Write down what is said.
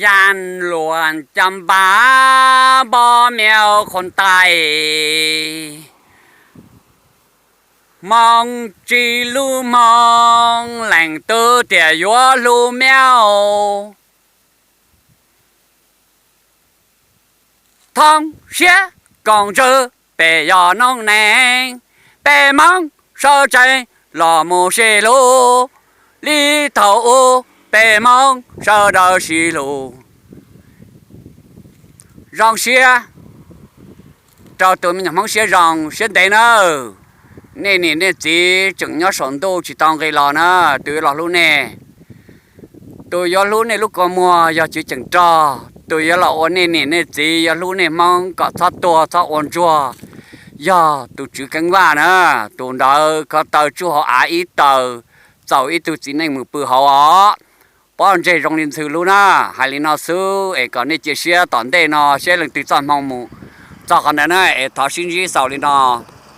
Yaj luas caj npab npob miaus qhuas tais, Hmoob tsis hlub Hmoob, leej twg tias yuav hlub miaus. Thoob siab koom ntsws, peb yog noob neej, peb Hmoob sawv tsees los mus sib hlub, li thaum ub peb Hmoob sawv daws sib hlub. Zoo siab rau tus me nyuam Hmoob siab zoo siab ntev nawb. Nej niam nej txiv tseem nyob saum ntuj tsis tau nqis los na, tus yuav los hlub nej, tus yuav hlub nej lub kua muag yog Tswv Ceem Rog, tus yuav los ua nej niam nej txiv yuav hlub nej Hmoob kom txhob tuag txhob ua ntsuag, yog tus Tswv Keeb Vaj na. Tus ntawd khov taw tsuj hauv av ib taws, txaus ib tug txiv neej mus pw hauv os. Pob ntseg zoo li ntxhw lub na. Hais li no xwb es kom nej cia siab tom ntej no seb leej twg txoj hmoo mus txog qhov ntawd na, es thov sib ntsib xaus li no.